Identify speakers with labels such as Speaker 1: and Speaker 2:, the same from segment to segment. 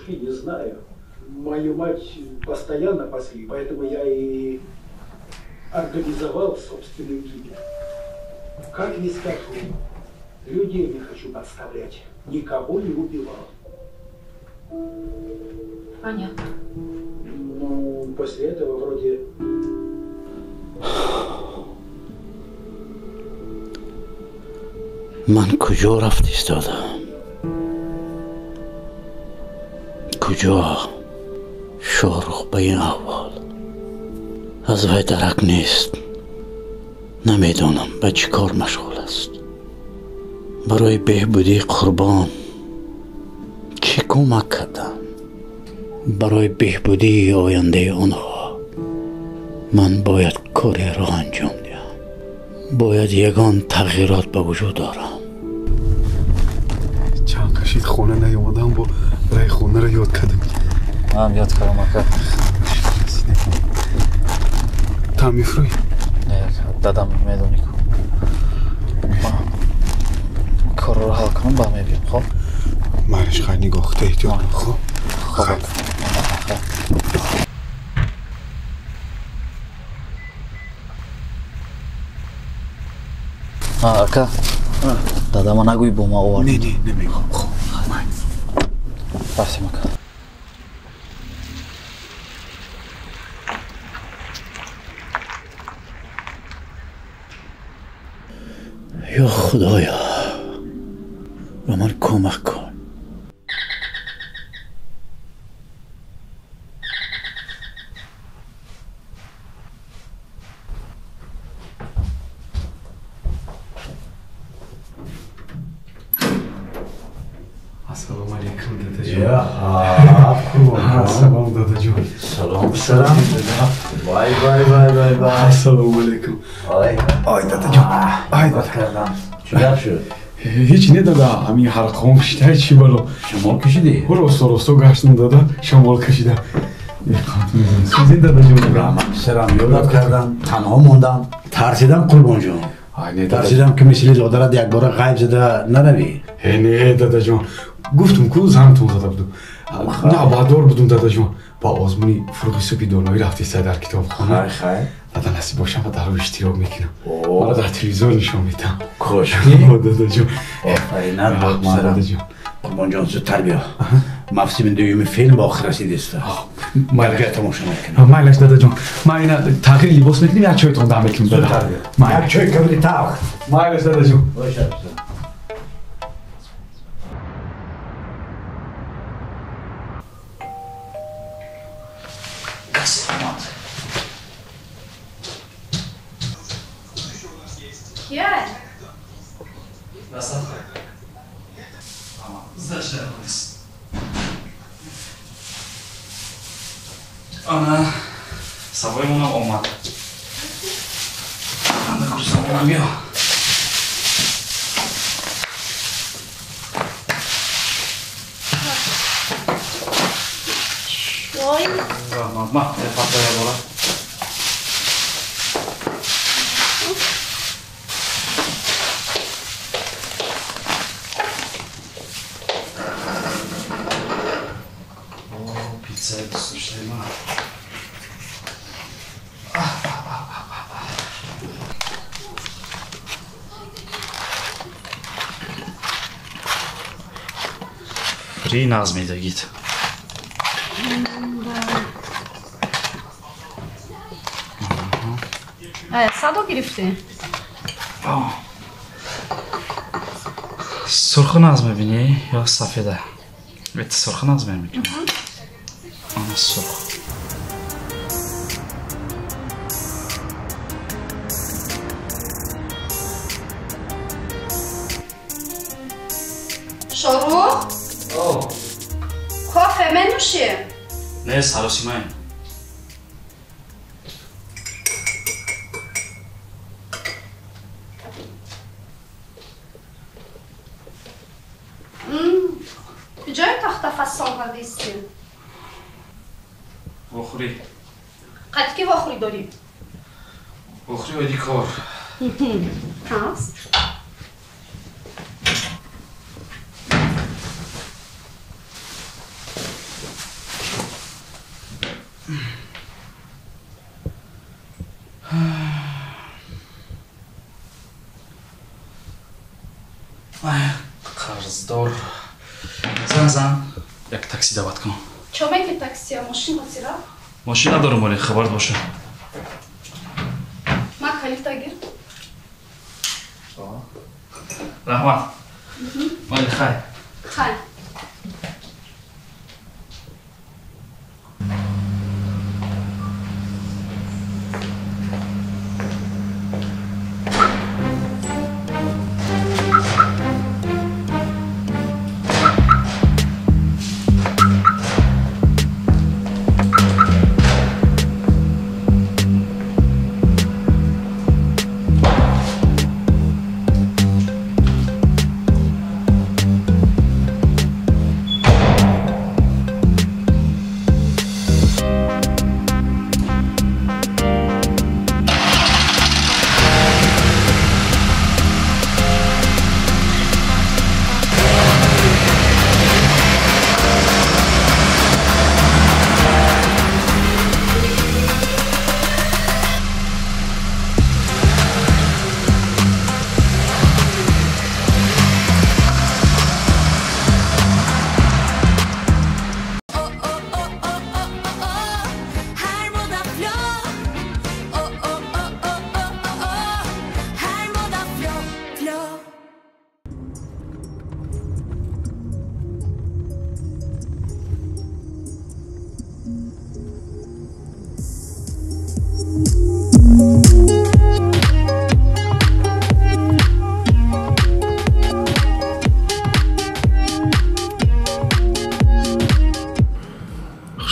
Speaker 1: ушли, не знаю. Мою мать постоянно пасли, поэтому я и организовал собственную гибель. Как не скажу, людей не хочу подставлять, никого не убивал.
Speaker 2: Понятно.
Speaker 1: Ну, после этого вроде...
Speaker 3: Ман куҷо рафт истодам? Куҷо? Шоҳрух ба ин аҳвол аз вай дарак нест. Намедонам ба чӣ кор машғул аст. Барои беҳбудии Қурбон чӣ кӯмак кардам? Барои беҳбудии ояндаи онҳо ман бояд кореро анҷом диҳам. Бояд ягон тағйирот ба вуҷуд орам.
Speaker 4: Чанд қашид хона наёмадам, бо рай хонаро ёд кардам.
Speaker 5: Ман ёд кардам, ака.
Speaker 4: Та мефурӯӣ?
Speaker 5: Не, дадам медонӣ ку. Корро ҳал кунам, ба мебиём, хоб?
Speaker 4: Майлиш, хайр, нигоҳ, та эҳтиёт кун, хоб?
Speaker 5: Хоб. Ака, дадама нагӯй бо ма овард.
Speaker 4: Не, не, намегӯям, хоб.
Speaker 5: Рафтем, ака.
Speaker 3: Ё Худоё, ба ман кӯмак кун.
Speaker 4: Ассалому алайкум, дадаҷон. Салом, дадаҷон.
Speaker 3: Салом, писарам. Вай, вай, вай, вай, вай.
Speaker 4: Ассалому алайкум. Ай, дадаҷон. Ай,
Speaker 3: кардам. Чӣ гап шуд?
Speaker 4: Ҳеҷ не, дада. Ҳамин ҳарқом кашида, чӣ бало.
Speaker 3: Шамол кашидӣ?
Speaker 4: Росто, росто гаштам, дада. Шамол кашида. Сӯзин, дадаҷон.
Speaker 3: Раҳмат, писарам. Ёдат кардам. Танҳо мондам. Тарсидам, Қурбонҷон. Тарсидам, ки мисли додарат якбора ғайб зада наравӣ.
Speaker 4: Не, дадаҷон. Гуфтум ку занатон зада будум. Навбатдор будум, дадаҷон. Ба озмуни фурӯғи субҳи доноӣ рафтиста дар китобхона.
Speaker 3: Хайр.
Speaker 4: Дада, насиб бошам, ба даро иштирок мекунам. Мара дар телевизор нишон медиҳам.
Speaker 3: Кош.
Speaker 4: Дадаҷон.
Speaker 3: Офаринат бод, писарам. Қурбонҷон, зудтар биё. Мавсими дуюми филм ба охир расидиста. Майла тамошо мекунам.
Speaker 4: Майлаш, дадаҷон. Ман ина тағйири либос мекунем, як чойтон дам мекунем, дада.
Speaker 3: Як чой кабри талх.
Speaker 4: Майлаш, дадаҷон.
Speaker 3: Бошад, писарам.
Speaker 5: Ана, савоимонам омад. Ана, курсамонам биё.
Speaker 2: Чой?
Speaker 5: Раҳмат, ма, папая бора. О, пицца дӯст ма. Фри нағз медагид.
Speaker 2: Садо гирифтӣ?
Speaker 5: Сурху нағз мебинӣ ё сафеда? Эт сурху нағз мебинӣ? Ана сурх.
Speaker 2: Шорух? Кофе менӯшӣ?
Speaker 5: Не, саросимаем.
Speaker 2: Куҷои тахта фасон кардистӣ?
Speaker 5: Вохӯрӣ.
Speaker 2: Қад ки вохӯрӣ дорӣ?
Speaker 5: Вохӯрӣ оиди кор.
Speaker 2: Ҳаст?
Speaker 5: Қарздор. Зан зан, як такси даъват кун.
Speaker 2: Чо меки такси, мошин ҳозира?
Speaker 5: Мошин надорам, вале хабарат боша.
Speaker 2: Ма калита гир.
Speaker 5: Раҳмат. Майли, хай.
Speaker 2: Хай.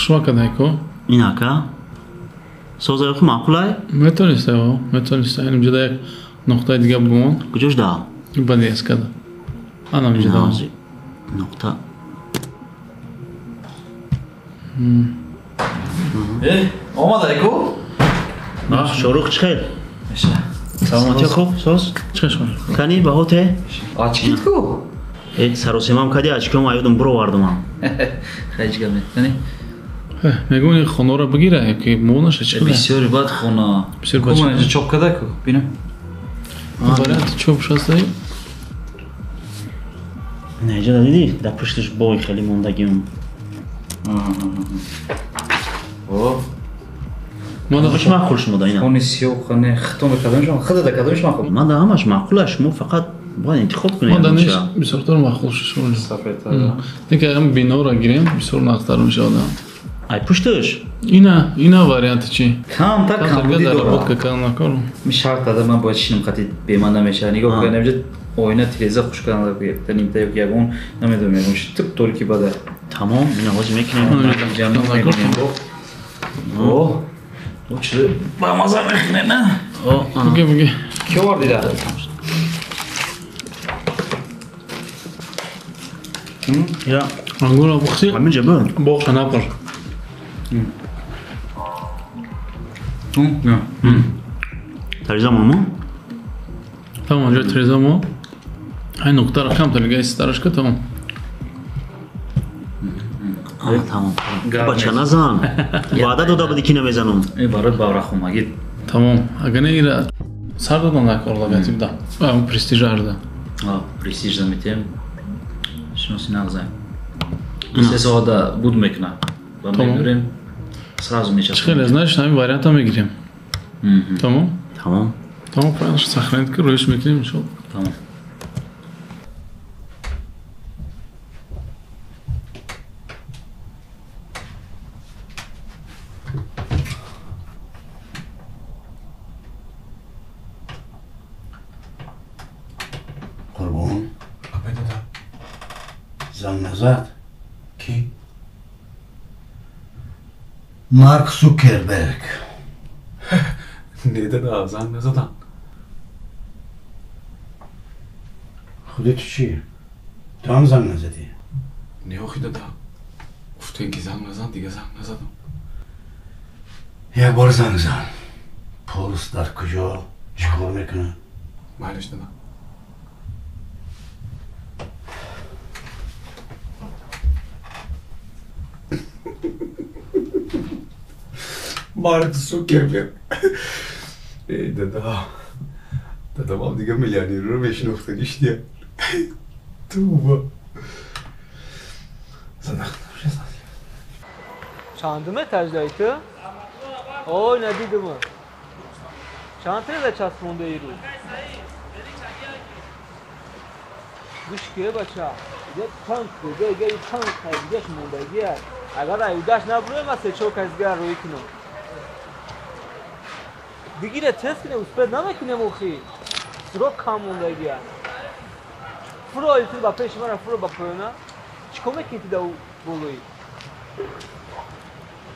Speaker 6: Шумо
Speaker 7: ин ака созаи ху маъқулай?
Speaker 6: Метонистао, метониста. Ин ҷода як нуқтаи дига бумон.
Speaker 7: Куҷош да?
Speaker 6: Баъди эскада. Анам ҷода.
Speaker 7: Нуқта.
Speaker 5: Омадай ку?
Speaker 7: Шорух чӣ хел? Саломатӣ хуб, соз?
Speaker 6: Чӣ хел?
Speaker 7: Кани баҳоте?
Speaker 5: Очкит ку?
Speaker 7: Саросимам кади очкиам аёдум буровардумам.
Speaker 5: Ҳеҷ гап не. Кани?
Speaker 6: Мегӯям хонаро бигира, ки монаша чӣ?
Speaker 5: Бисёри бад хона.
Speaker 6: Бисёр бад.
Speaker 5: Ку ман чоп када ку? Бинам.
Speaker 6: Вариант чоп шастай?
Speaker 7: Не, иҷода дидӣ? Дар пушташ бой хеле мондагиум.
Speaker 5: О.
Speaker 7: Ҳамаш маъқул шумо да ина.
Speaker 5: Хони сиёҳ, хони хитон кадомаш худа да кадомаш маъқул?
Speaker 7: Ман да ҳамаш маъқул аст, шумо фақат бояд интихоб кунед.
Speaker 6: Ман да неш бисёртар маъқул шуд.
Speaker 5: Сафедтар.
Speaker 6: Дика ҳам биноро гирем, бисёр нақтар мешавад.
Speaker 7: Ай пушташ?
Speaker 6: Ина варианти чӣ?
Speaker 5: Камтар камбудӣ дорад.
Speaker 6: Работка кан накор.
Speaker 5: Ми шарт дада ман бояд шинам хати беман намешава. Нигоҳ кун, инҷа оина телевизор хуш кардан якта нимта ё ягон намедонам ягон ши тип торики бада.
Speaker 7: Тамом, ина ҳозир мекунем.
Speaker 5: О, о чиз ба маза мехӯрем, на?
Speaker 7: О,
Speaker 6: буге буге.
Speaker 5: Ки овардида?
Speaker 7: Я
Speaker 6: ангура бухси.
Speaker 7: Ҳаминҷа бу.
Speaker 6: Боғша напар.
Speaker 7: Тариза мо?
Speaker 6: Тамом, ҷои тариза мо. Ай нуқтаро камтар дига истарашка тамом.
Speaker 7: Тамом. Бача назан. Ваъда дода буди ки намезанам.
Speaker 5: Э барои баврахомагӣ.
Speaker 6: Тамом. Агар не ира сар додан накор логотип да. Престиж арда.
Speaker 5: Престиж заметем. Шиноси нағзаем. Се соата буд мекунам. Ва мебирем. Сразу мечаспем.
Speaker 6: Хеле, знаешь, ҳамин варианта мегирем. Тамом?
Speaker 7: Тамом.
Speaker 6: Тамом, правильно, сохранить ки рӯиш мекунем иншоалло.
Speaker 5: Тамом.
Speaker 3: Қурбон.
Speaker 4: Апай дада.
Speaker 3: Занг назад.
Speaker 4: Ки?
Speaker 3: Марк Зукерберг.
Speaker 4: Не дада, занг назадан.
Speaker 3: Худи ту чӣ? Ту ҳам занг назадӣ?
Speaker 4: Не охи дада. Гуфтем ки занг назан, дига занг назадам.
Speaker 3: Як бор занг зан. Пулс дар куҷо? Чӣ кор мекунад?
Speaker 4: Майлиш дада. Марк Зукерберг. Эй, дада. Дадамам дига миллионерро мешинохтаниш дия. Туба.
Speaker 8: Чандум этаж даи ту? Ой, надидум. Чанд треза часпондаи рӯ? Гӯш ке, бача. Ига танк, ига ига танк, дигаш мондагия. Агар аюдаш набурем, ма се-чор кас дигар рӯӣ кунам. Дигира тест кунем, успед намекунем охи. Срок кам мондагия. Фуро ту ба пеши мара фуро ба поёна. Чикор мекунӣ ту да болои?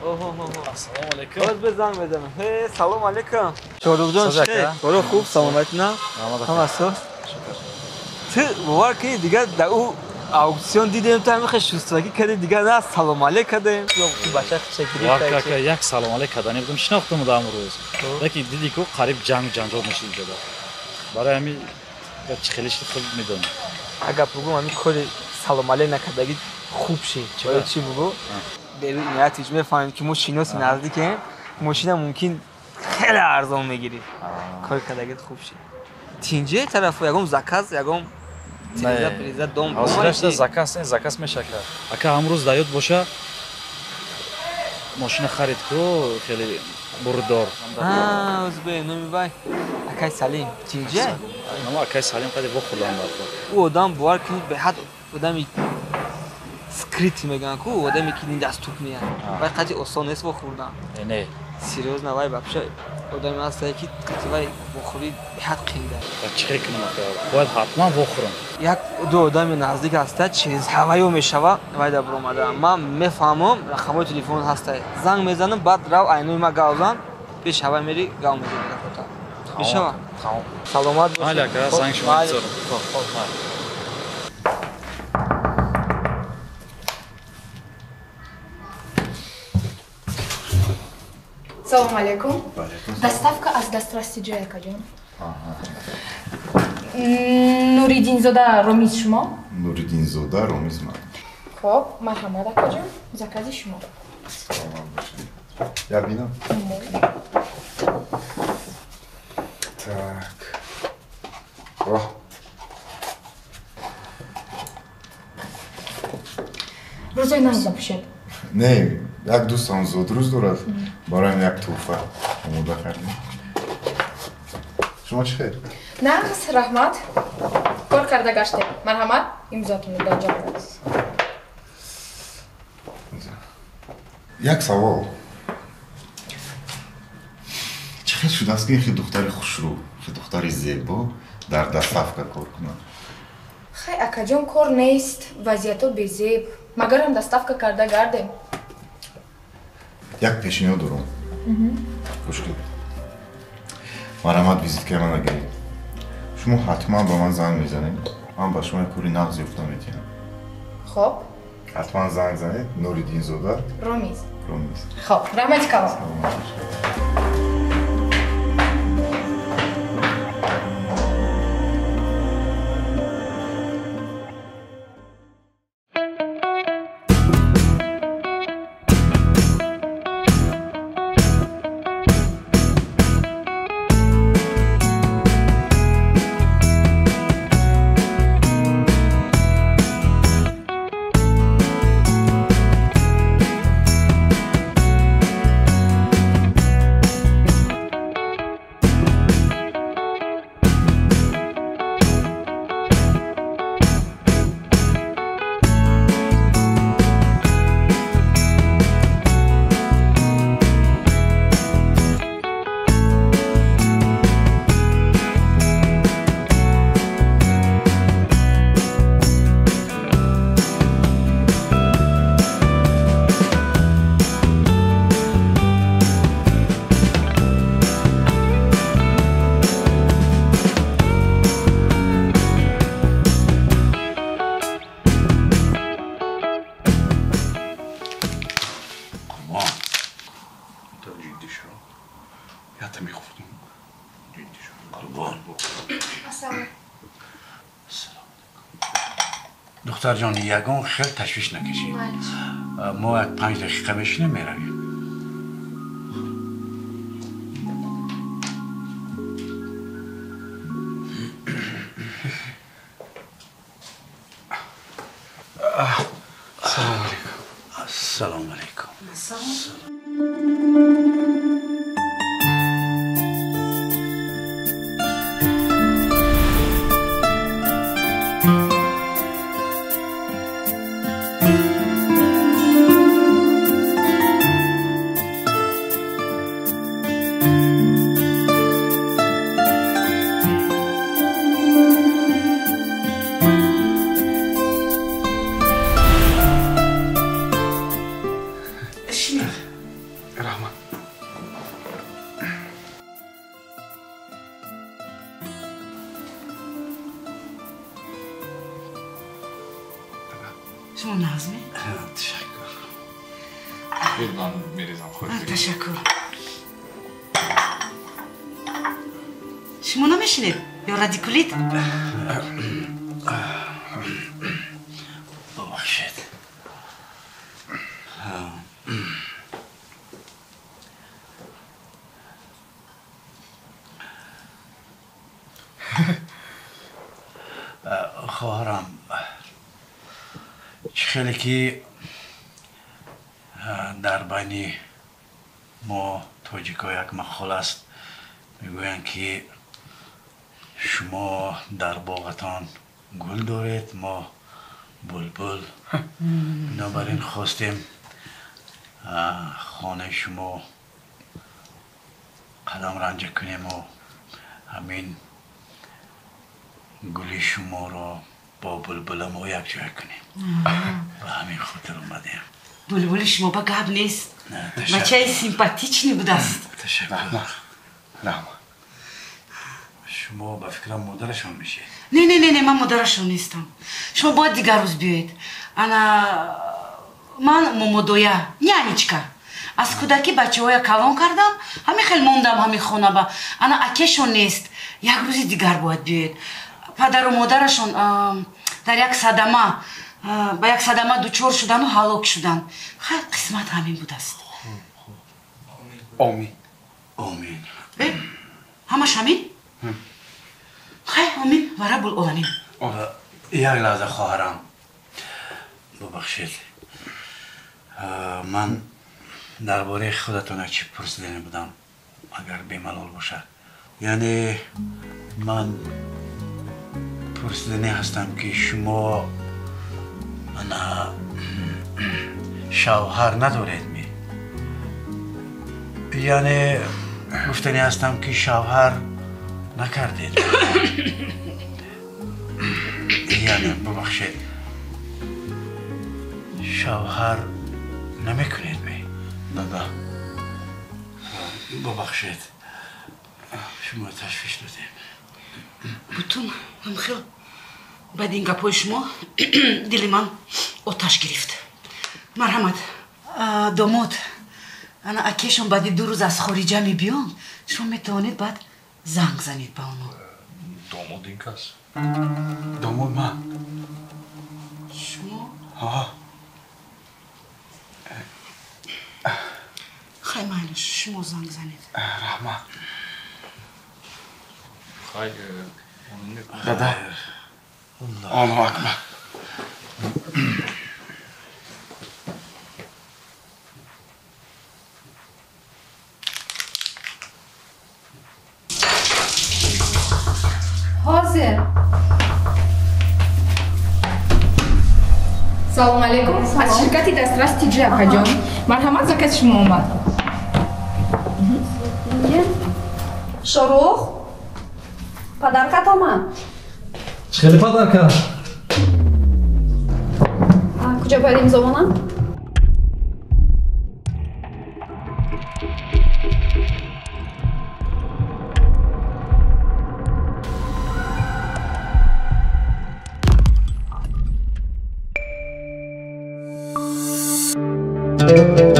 Speaker 5: Ассалому алайкум.
Speaker 8: Боз бе занг мезанам. Ҳе, салом алайкум. Шоҳрухҷон, чӣ? Коро хуб, саломатӣ на? Ҳама соз? Ту бовар кунӣ, дигар дар ӯ аукцион дидем, ту ҳамин хел шустагӣ кардӣ, дигар на салом алейк кардем. Ё бача хича гирифта.
Speaker 5: Як салом алейк кардани будам, шинохтам дар ҳамон рӯз. Лекин дидӣ ку қариб ҷанг ҷанҷол мешид ҷода. Барои ҳамин чӣ хеле шид хуб медонам.
Speaker 8: Агар бугум ҳамин кори салом алейк накардагӣ хуб шид. Барои чӣ бугу? Берун ниятиш мефаҳмем ки мо шиноси наздикем, мошина мумкин хеле арзон мегирӣ. Кори кардагит хуб шид. Тинҷе тарафу ягон заказ, ягон телеза, приза, дом.
Speaker 5: Ҳозирашда заказ не, заказ мешакад. Ака ҳамрӯз дар ёд боша, мошина харид ку, хеле бурдор.
Speaker 8: Узбе, номи вай акай Салим. Тинҷе?
Speaker 5: Нома акай Салим қади вохӯрдам барко.
Speaker 8: Ӯ одам бовар кунед беҳад одами скрит мегӯянд ку, одаме ки недоступ меяд. Вай қади осон нест вохӯрдан.
Speaker 5: Не.
Speaker 8: Серьёзно, вай вообще одаме ҳастае ки қати вай вохӯрӣ беҳад қиинда.
Speaker 5: Чӣ хел кунам ака? Бояд ҳатман вохӯрам.
Speaker 8: Як ду одами наздик ҳаста, через ҳаваё мешава, вай дар баромада. Ман мефаҳмам, рақамҳои телефон ҳастае. Занг мезанам, баъд рав айнои ма гав зан, пеш ҳавай мери, гав мезани рафота. Мешава?
Speaker 5: Тамом.
Speaker 8: Саломат бошед.
Speaker 5: Майли ака, занг шумо интизорам.
Speaker 8: Хоб,
Speaker 5: майли.
Speaker 2: Салом алейкум. Доставка аз дастрасти ҷой, акаҷон. Нуриддинзода Ромиз шумо?
Speaker 9: Нуриддинзода Ромиз ман.
Speaker 2: Хоб, марҳамат, акаҷон, закази шумо.
Speaker 9: Саломат бошед. Я бинам? Так. Роҳ.
Speaker 2: Рӯзои нағз напӯшед.
Speaker 9: Не, як дӯстам зодрӯз дорад, бароям як тӯҳфа омода кардем. Шумо чӣ хел?
Speaker 2: Нағз, раҳмат. Кор карда гаштем. Марҳамат, имзотонро дар ҷо.
Speaker 9: Як савол. Чӣ хел шудааст ки хел духтари хушрӯ, хел духтари зебо дар доставка кор кунад?
Speaker 2: Хай, акаҷон, кор нест, вазъиятҳо безеб. Магарам доставка карда гардем.
Speaker 9: Як пешниҳод дорам. Гӯш кунед. Марҳамат, визиткаи мана гиред. Шумо ҳатман ба ман занг мезанед. Ман ба шумо як кори нағз ёфта метиҳам.
Speaker 2: Хоб.
Speaker 9: Ҳатман занг занед. Нуриддинзода.
Speaker 2: Ромиз.
Speaker 9: Ромиз.
Speaker 2: Хоб, раҳмати калон.
Speaker 9: Саломат бошед.
Speaker 3: Духтарҷон, ягон хел ташвиш накашед. Мо як 5 дақиқа мешинем, меравем.
Speaker 4: Салом алейкум.
Speaker 3: Ассалому алейкум.
Speaker 10: Шумо нағзме?
Speaker 3: Ташаккур.
Speaker 11: Ман мерезам худ.
Speaker 10: Ташаккур. Шумо намешинед? Ё радикулит?
Speaker 3: Бубахшед. Хоҳарам, чӣ хеле ки дар байни мо тоҷико як мақол аст, мегӯянд ки шумо дар боғатон гул доред, мо булбул. Бинобар ин хостем хонаи шумо қадам ранҷа кунему ҳамин гули шуморо бо булбула мо якҷоя кунем. Ба ҳамин хотир омадем.
Speaker 10: Булбули шумо ба гап нест. Бачаи симпатичный будааст.
Speaker 3: Ташаккур. Раҳмат. Шумо ба фикрам модарашон мешед?
Speaker 10: Не, не, не, не, ман модарашон нестам. Шумо бояд дигар рӯз биёед. Ана ман момодоя, нянечка. Аз кӯдакӣ бачаҳоя калон кардам, ҳамин хел мондам ҳамин хонаба. Ана акешон нест. Як рӯзи дигар бояд биёед. Падару модарашон дар як садама, ба як садама дучор шудану ҳалок шуданд. Хайр, қисмат ҳамин будааст.
Speaker 4: Омин.
Speaker 3: Омин.
Speaker 10: Ҳамаш ҳамин? Хайр, омин ва раббул оламин.
Speaker 3: Як лаҳза, хоҳарам, бубахшед, ман дар бораи худатон чӣ пурсидани будам, агар бемалол бошад. Яъне ман пурсидани ҳастам ки шумо ана шавҳар надоред ми? Яъне гуфтани ҳастам ки шавҳар накардед. Яъне бубахшед, шавҳар намекунед ми?
Speaker 4: Дада.
Speaker 3: Бубахшед, шумо ташвиш додем.
Speaker 10: Бутун ҳамхел баъди ин гапҳои шумо дили ман оташ гирифт. Марҳамат, домод, ана акешон баъди 2 рӯз аз хориҷа мебиёнд, шумо метавонед баъд занг занед ба онҳо.
Speaker 11: Домод ин кас?
Speaker 4: Домод ман.
Speaker 10: Шумо?
Speaker 4: Ҳа.
Speaker 10: Хай, майлиш, шумо занг занед.
Speaker 4: Раҳмат.
Speaker 11: Хай,
Speaker 4: дада. Аллоҳу акбар.
Speaker 2: Ҳозир. Салом алейкум. Аз ширкати дастрас тиҷи акаҷон. Марҳамат, закази шумо омад.
Speaker 12: Шорух, подаркат омад.
Speaker 6: Чӣ хеле подарка?
Speaker 12: Куҷо бояд имзо монам?
Speaker 13: Thank you.